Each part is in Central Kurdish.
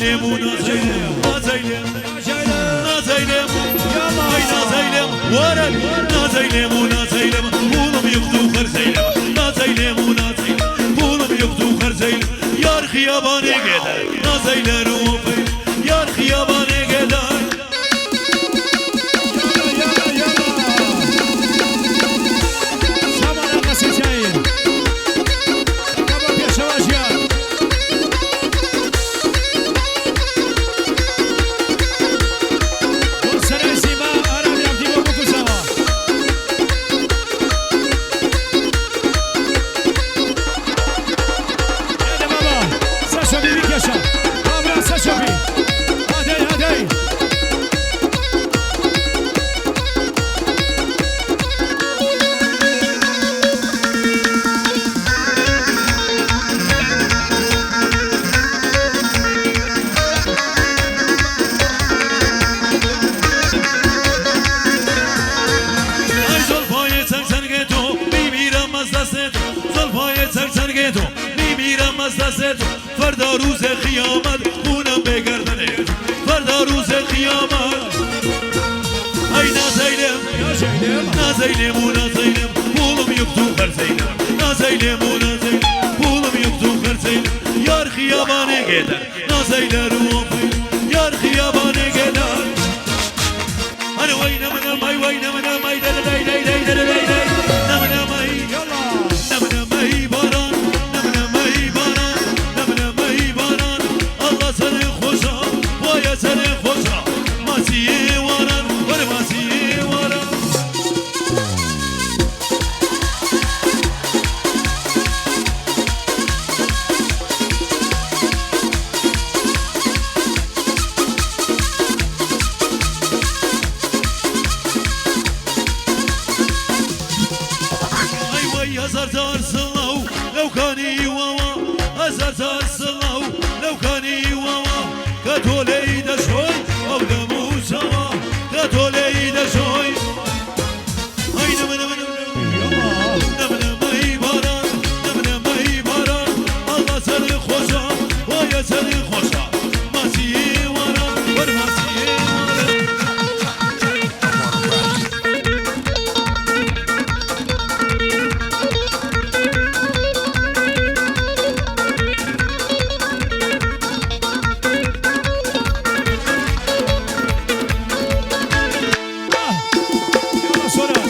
نازەیلێم و نازەیلێم نازەیلێم نازەیلێم ئەی نازەیلێم وەرە نازەیلێم و نازەیلێم پوڵم یەخت و خەرزەیلێم نازەیلێم و نازەیلێم پوڵم یەخت و خەرزەیلێم یار خیابانێ گێدەر نازەیلەر و وەفەیل یار خیابانێ گێدەر. يلا يلا يلا سامان قسيتين كباب يا شواجيان سراي سيما ارام يعطي بوكو سوا. يا بابا ساشوبي بيكاشا بابا ساشوبي هادي هادي. ئای زۆلفای چەنگ چەنگێ تۆ میمیرم ئەز دەستێ تۆ زۆلفای چەنگ چەنگێ تۆ میمیرم ئەز دەستێ تۆ فەردا ڕووزێ خیامەت خونم بێگەردنێ فەردا ڕووزێ خیامەت ئەی نازەیلێم يا جايلم نازەیلێم و نازەیلێم پوڵم یەکت و خەرزەیلێم نازەیلێم و نازەیلێم پوڵم یەکت و خەرزەیلێم یار خیابانێ گێدەر نازەیلەر و وەفەیل یار خیابانێ گێدەر ئەرە وەی نەمنە مای وەی نەمنە مای دەرە دای دای دای دەرە دای دای نەمنە مای يلا نەمنە مای باران نەمنە مای باران نەمنە مای باران ئەڵڵا سەرێ خۆشە وایە سەرێ خۆشە ماسیێ واران وەرە ماسیێ واران. ئەی وەی هەزار جار سڵاو لەو کانی واوە هەزار جار سڵاو لەو کانی واوە کە تۆ لێی دەشۆی ئەو دەموو چاوە کە تۆ لێی دەشۆی ئەی نەمنە منە نەمنە مەی باران نەمنە مەی باران ئەڵڵا سەرێ خۆشە وایە سەرێ خۆشە ماسیێ واران وەر ماسیێ واران. يلا سوران.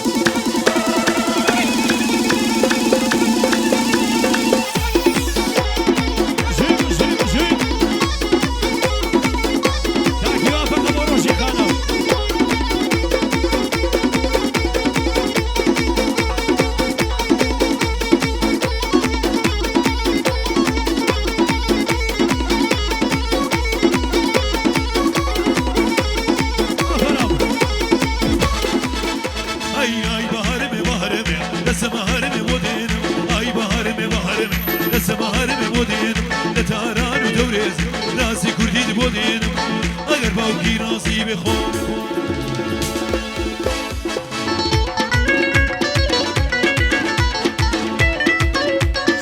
زين زين زين. تاكي وافق بروشي خانم. آفرم. ئەی ئای بەهارمێ بەهارمێ دەسەمە هەرمێ بۆ دێنم ئای بەهارمێ بەهارمێ دەسەمە هەرمێ بۆ دێنم لە تاران و دەورێز ڕازی کوردیت بۆ دێنم ئەگەر باوکی ڕازی بێ خۆ.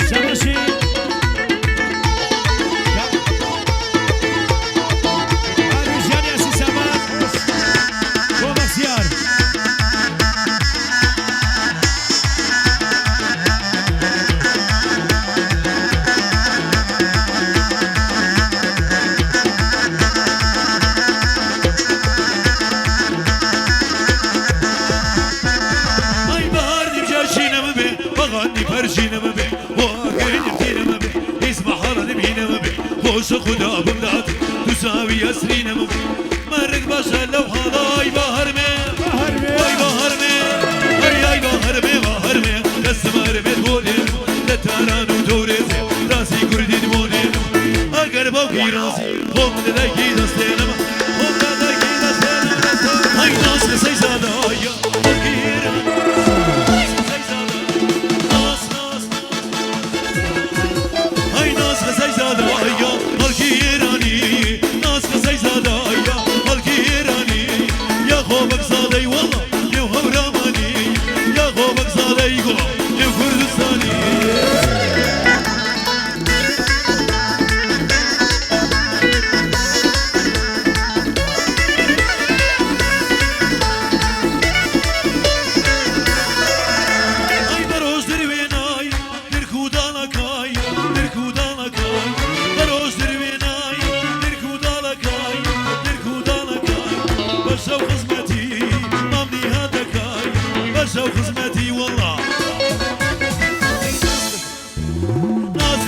سمشي. أروجيان يا سي سامان. بۆ بەختیار. ئای بەهار نیمجاشینەمە بێ بەغانی پەرژینەمە بێ واگەی نمتینەمە بێ هیچ مەحاڵە نمینەمە بێ خۆشە خوددا بمدات دووساوی ئەسرینەمە بێ مەرگ باشە لەو حاڵە ئای بەهارمێ وای بەهارمێ ئەی ئای بەهارمێ بەهارمێ دەستم هەرمێت بۆ دێنم لە تاران و دەورێزێ ڕازی کوردیت بۆ دێنم ئەگەر باوکی ڕازی خۆم لە دایکی دەستێنم خۆم لە دایکی دەستێنم ئەی ناس لە سەیزادە یا خەڵکی ئێران ناس ناس ئەی ناس خەسەیزادە یا خەڵکی ئێرانی ناس خەسەیزادە یا خەڵکی ئێرانی یا خۆ بەگزادەی وەڵا لێو هەورامانی یا خۆ بەگزادەی گوڵم لێو کوردستانی.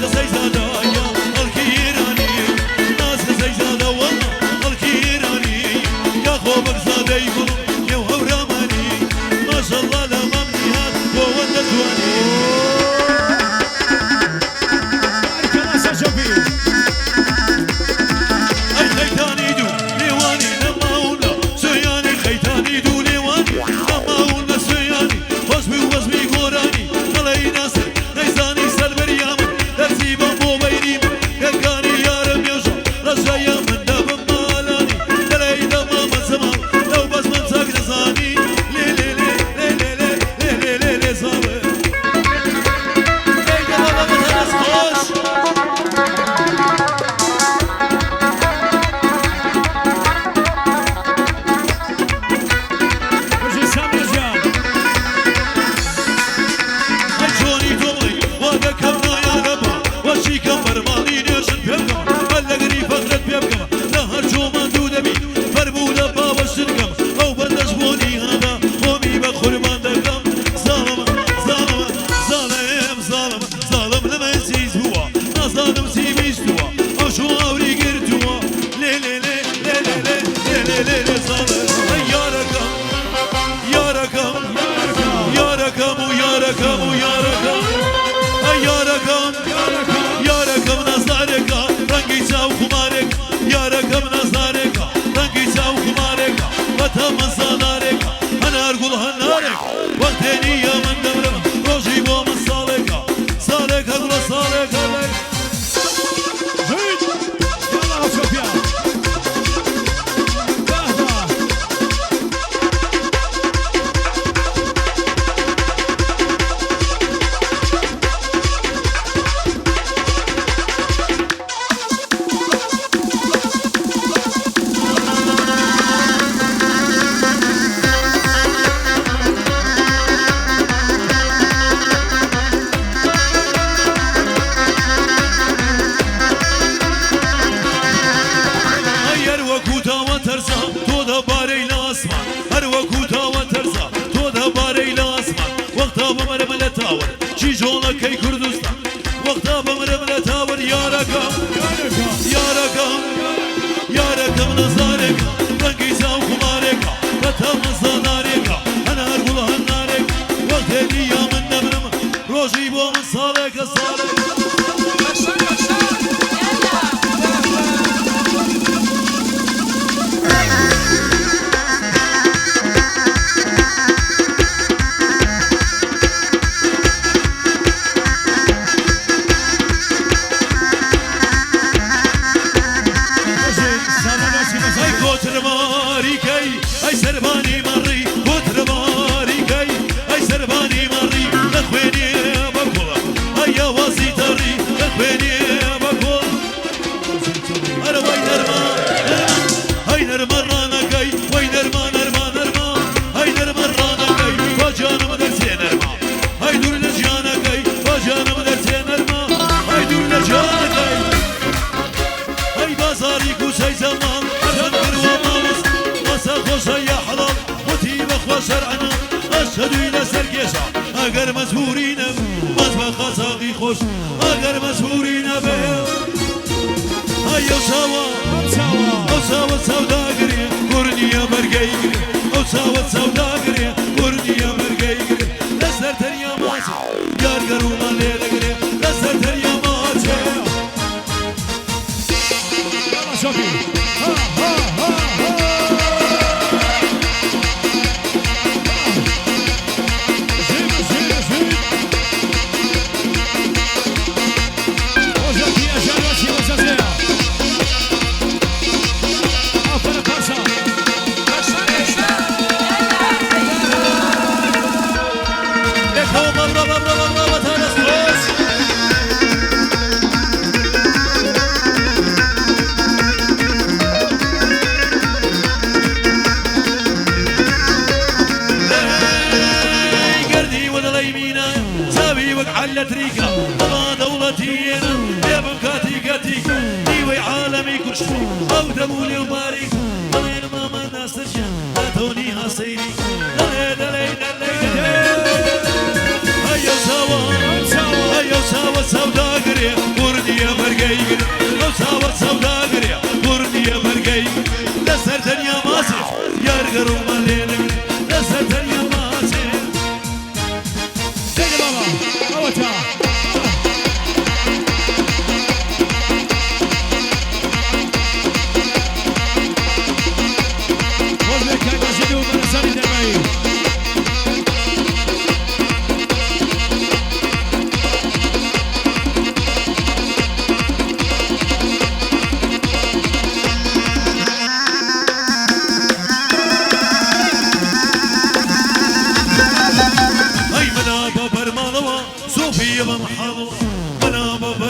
ناسخە سەیزادە یا خەڵکی ئێرانی، ناسخە سەیزادە وەڵڵا خەڵکی ئێرانی، یا خۆ بەگزادەی گوڵم نێو هەورامانی، ماشەڵڵا لە مام نیهاد بۆ وەندە جوانی. بارکەڵا سەرچۆپی. ئەی خەیتانی دوو لێوانی نەماون لە سوێیانی، خەیتانی دوو لێوانی نەماون لە سوێیانی، وەزمی و وەزمی گۆرانی دەڵێی ناسر نەیزانی سەربەریا من دەرزی بەم بۆ بەینی من گەنگانی یارم مێژە ڕەشەیە من دەبم مالانی دەڵێی دەمامە زەماڵ لەو بەزمەم چاک دەزانی لێ لێ لێ لێ لێ لێ لێ لێ لێ لێ زاڵم ئەی دەبە بە دەست خۆش. بژی سامرا گیان. ئەی چۆنی تۆ بڵێی وا دەکەم نایانەبا وەچی کەم فەرمانی نێژن پێ بکەم هەر لەگەری فەخرت پێ بکەم لە هەر چۆ ماندوو دەبی فەرموو لە باوەشتر کەم ئەو بەندەش بۆ نیهانە خۆمی بە قوربان دەکەم زاڵم زاڵم زاڵم زاڵم زاڵم لە من سیز بووە نازانم چی بیستووە ئەو شۆ ئاوری گرتووە لێ لێ لێ لێ لێ لێ لێ لێ لێ لێ زاڵم ئەی یارەکەم یارەکەم یارەکەم و یارەکەم و یارەکەم ئەی یارەکەم یارەکەم نازارێکە ڕەنگی چاو خومارێک یارەکەم نازارێکە ڕەنگی چاو خومارێکە بەتەمە سالارێکە هەنار گوڵ هەنارێک وەختێ نییە من دەمرم ڕۆژی بۆ من ساڵێکە ساڵێکە گوڵە ساڵێکە لێک. هیچ. یاڵا هاوچۆپیا. بەهبە. ئەی هەر وەکو تاوە تەرزا تۆ دەبارەی لە ئاسمان، هەر وەکو تاوە تەرزا تۆ دەبارەی لە ئاسمان، وەختا بمرم لە تاوەر کیژۆڵەکەی کوردستان، وەختا بمرم لە تاوەر یارەکەم یارەکەم یارەکەم نەزارێکە ڕەنگی چاو خومارێکە بەتەمە سالارێکە هەنار گوڵ هەنارێک وەختێ نییە من دەمرم ڕۆژی بۆ من ساڵێکە ساڵێک. بژی سامرا ناسی ئەی بەسەر. کۆترماریکەی ئەی سەربانی مەڕی کۆترماریکەی ئەی سەربانی مەڕی لە خوێنێ بە کوڵە ئەی ئاوازی تەڕی لە خوێنێ بە کوڵ ئەرە وەی نەرمە نەرمە ئەی نەرمە ڕانەکەی وەی نەرمە نەرمە نەرمە ئەی نەرمە ڕانەکەی با جانم دەرچێ نەرمە ئەی دوور لە ژیانەکەی با جانم دەرچێ نەرمە ئەی دوور لە ژیانەکەی ئەی بازاری کوچەی جەماڵ هەرچەند کردووە ماڵس مەسە خۆشە یا حەڵاڵ وتی بەخوا شەرعنا ئەشهەدوی لەسەر کێشە ئەگەر مەجبوری نەبێ مەز بە قاچاقی خۆش ئەگەر مەجبوری نەبێ ئەی ئەو چاوە چاوە. ئەو چاوە چاوداگرێ گورنیە بەرگەی گرێ ئەو چاوە چاوداگرێ گورنیە بەرگەی گرێ لەسەر تەنیا ماچێ یار گەڕوومان لێ دەگرێ لەسەر تەنیا ماچێ. یاڵا چۆپی. ها ها ها ها. ژیر ژیر ژیر. ڕۆژەکی ئەژان وەچی بەسەزەیە. ئافەرە پاشا. لێکەوە بەبڕە بەبڕە بەبڕە بە دەست خۆش. ئەی گەردی وە دڵی مینە چاوی وەک عەلە تریکە بەڵا دەوڵەتیێنە لێبم کاتی کاتیکە نیوەی عالەمی کوشت ئەو دەبوو لێو باریک دەڵێن مامە ناسرگیان لە تۆنی هاسەیری دەڵێ دەڵێ دەڵێ دەڵێ ئەی ئەو چاوە ئەی ئەو چاوە چاوداگرێ.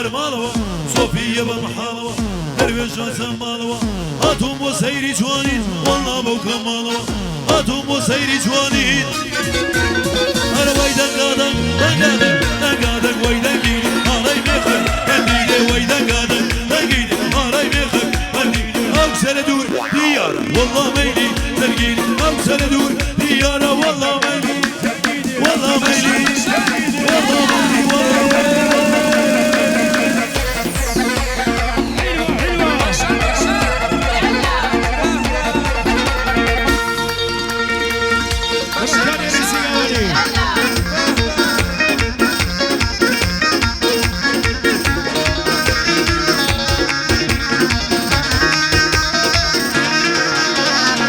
سەر ماڵەوە سۆفیە بە محاڵەوە دەروێش ڕازە ماڵەوە هاتووم بۆ سەیری جوانیت وەڵا بەو کەماڵەوە هاتووم بۆ سەیری جوانیت ئەرە وەی دەنگادەنگ دەنگادەنگ دەنگادەنگ وەی دەنگی ئارای مێخەک بەندیدێ وەی دەنگادەنگ دەنگیدێ ئارای مێخەک بەندیدێ ئەو سەرە دوور دیارە وەڵا مەیلی زەرگین ئەو سەرە دوور دیارە وەڵا مەیلی وەڵا مەیلی وەڵا مەیلی وەڵا مەیلی. ڕووکانی ڕیزی ئەوەنی.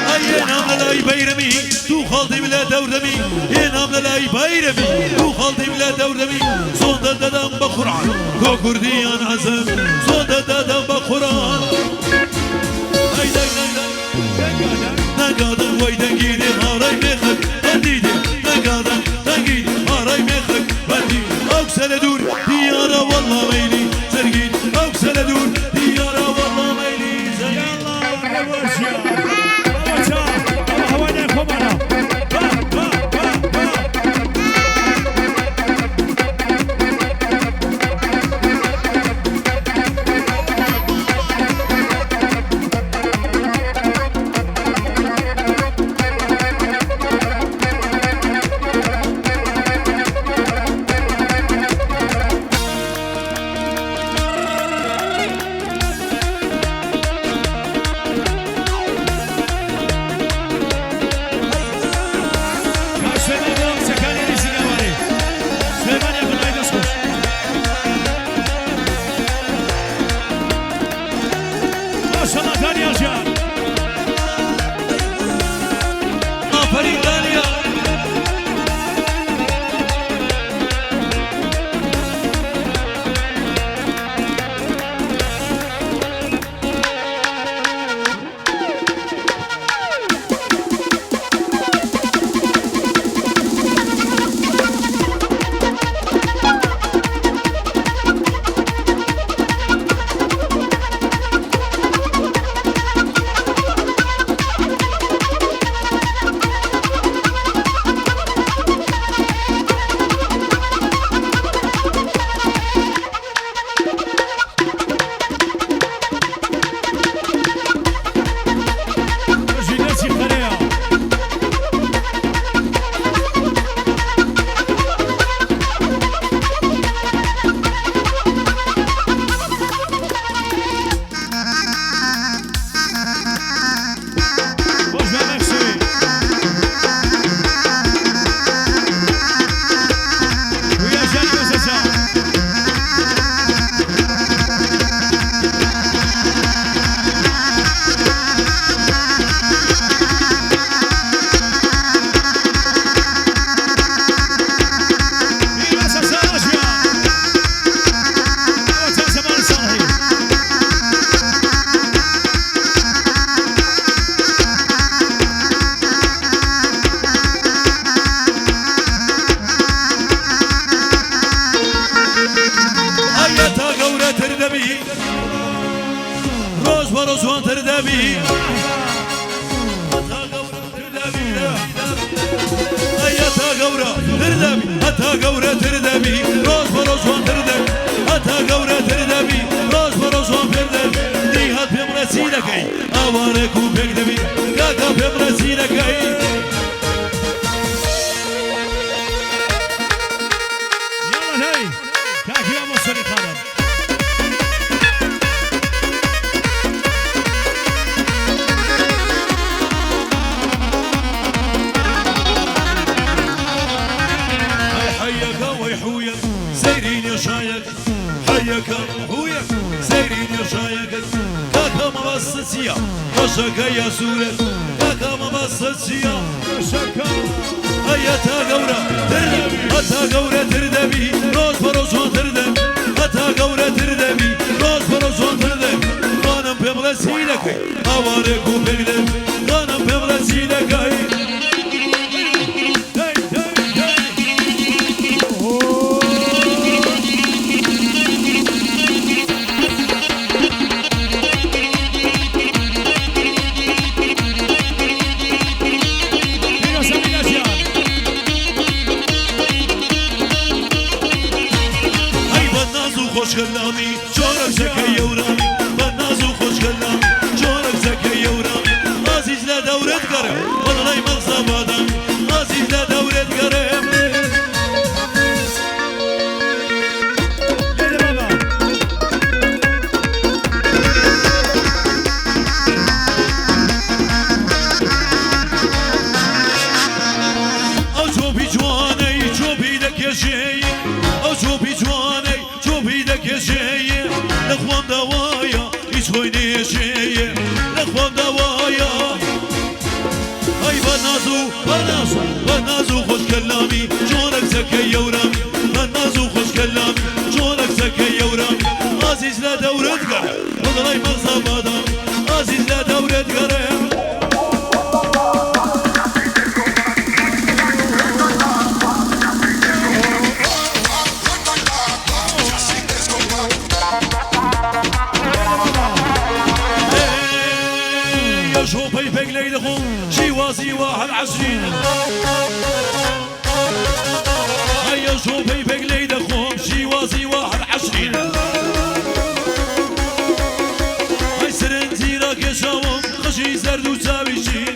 ئەی نام لەلای بەیرەمی دوو خاڵدیم لە دەوردەمی ئێ نام لەلای بەیرەمی دوو خاڵدیم لە دەوردەمی سۆندە دەدەم بە قورعان تۆ کوردیان عەزم سۆندە دەدەم بە قورعان ئەی دەنگ دەنگ دەنگادەنگ. دەنگادەنگ وەی دەنگیدێ هاڕای مێخەک بەندیدێ دەنگادەنگ دەنگیدێ هاڕای مێخەک بەندی ئەو سەرە دوور دیارە وەڵا مەیلی زەرگین ئەو سەرە دوور دیارە وەڵا مەیلی زەرگین. یاڵڵا ڕێبوار ژیان. بابا چا، ئەوە هەوای لای خۆمانە. با، با، با، با. کاک سلێمان بۆ قسەکانی ڕیزی ئەوانەی. سلێمانی عەبدوڵڵای دەستخۆش. ماشەڵڵا دانیال جان. ئافەرین دانیال. بژی دەستی خەرەیە. خۆش بێ مەکسی. ویا ژیانی بەسەچا. بەسەچا ژیان. ئەوە تا زەمانی ساڵحی. ئەیە تا گەورەتر دەبی ڕۆژ بە ڕۆژ جوانتر دەبی هەتا گەورەتر دەبی ئەیە تا گەورەتر دەبی هەتا گەورەتر دەبی ڕۆژ بە ڕۆژ جوانتر دەبی هەتا گەورەتر دەبی ڕۆژ بە ڕۆژ جوانتر دەبی دیهات پێم ڕەسی دەکەی ئاوارێک و پێک دەبی کاکا پێم ڕەسی دەکەی. یاڵڵا هەی. کاک هیوا مۆسەری خانم. ئەی حەیەکە وەی حویەک سەیری نێشایەک حەیەکە حویەک سەیری نێشایەک کاکە مەبەستە چییە ڕەشەکە یا سوورە کاکە مەبەستە چییە ڕەشەکە. ئەیە تا گەورە تر دەبی هەتا گەورەتر دەبی ڕۆژ بە ڕۆژ جوانتر دەبی هەتا گەورەتر دەبی ڕۆژ بە ڕۆژ جوانتر دەبی خانم پێم بڵێ چی دەکەی ئاوارێک و پێک دەبی خانم پێم بڵێ چی دەکەی. هەی، هەی، هەی. کەلامی، چۆنە کچەکەی یەورامی، بە ناز و خۆش کەلامی، چۆنە کچەکەی یەورامی، ئازیز لە دەورت گەڕێم، وەڵڵای مەغزا بادامی، ئازیز لە دەورت گەڕێم. لێدە بابا. ئەو چۆپی جوانەی چۆپی دەکێشێی، ئەو چۆپی جوانەی چۆپی دەکێشێی، لە خۆم داوایە هیچ خۆی نێشێیە، لە خۆم داوایە. ئەی بە ناز و بە ناز و بە ناز و خۆش کەلامی، چۆنە کچەکەی یەورامی، بە ناز و خۆش کەلامی، چۆنە کچەکەی یەورامی، ئازیز لە دەورت گەڕێ، وەڵڵای مەغزا بادامی، ئازیز لە دەورت گەڕێ. يا شوفي فيك ليلهم شي واحد عشرين، يا شوفي فيك ليلهم شي 21، هاي سرنتي راك شاوم خشي زرد وساوي شين،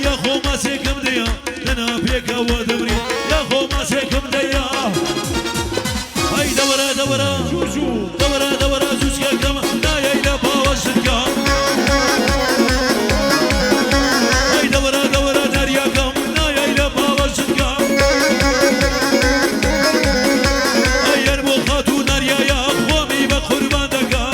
يا خو ما سيكم ديا انا بيك ودمري، يا خو ما سيكم ديا، هاي دورة دورة دورة دورة زوجك كم لا يا باوشتك، هاي دورة دورة داريا كم لا يا باوشتك، هاي اربو خاتو ناريا يا خوامي بقربان دكا،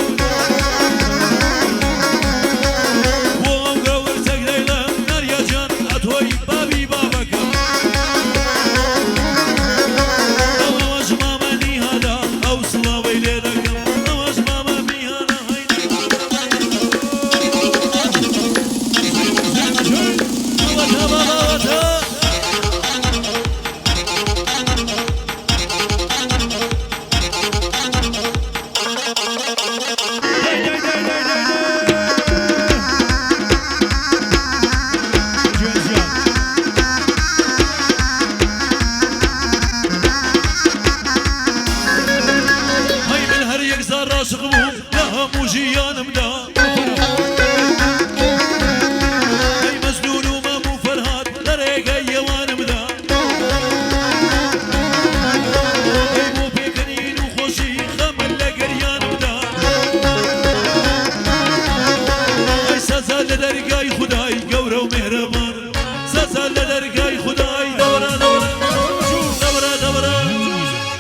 وام قور سجليلا ناريا جان اتوي بابي بابك، ئەوەش مامە نیهادا ئەو سڵاوەی لێ دەکەم، ئەوەش مامە میهانە هەی. ئەوەتە بابا ئەوەتە. دەی دەی دەی دەی دەی دەی. جوێن ژیان. هەی من هەر یەکزار ڕاشق بووم لە هەموو ژیانمدا، هەی مەجنون و مەم و فەرهاد لە ڕێگەی یەوانمدا، هەی بۆ پێکەنین و خۆشی خەمن لە گریانمدا، ئەی سەزا لە دەرگای خودای گەورە و میهرەبان، سەزا لە دەرگای خودای. دەوەرە دەوەرە دەوەرە دەوەرە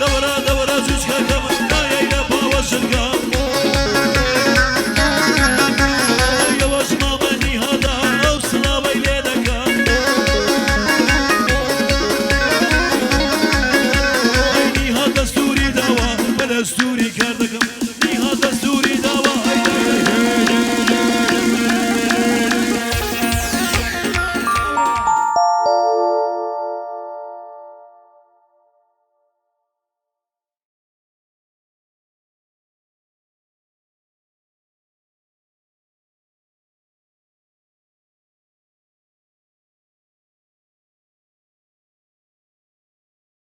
دەوەرە دەوەرە زووچکەکەم نایەی لە پاوەشتکە، ئەوەش مامە نیهادا ئەو سڵاوەی لێ دەکەم، ئەی نیها دەستوری داوا بە دەستوری کار دەکەم.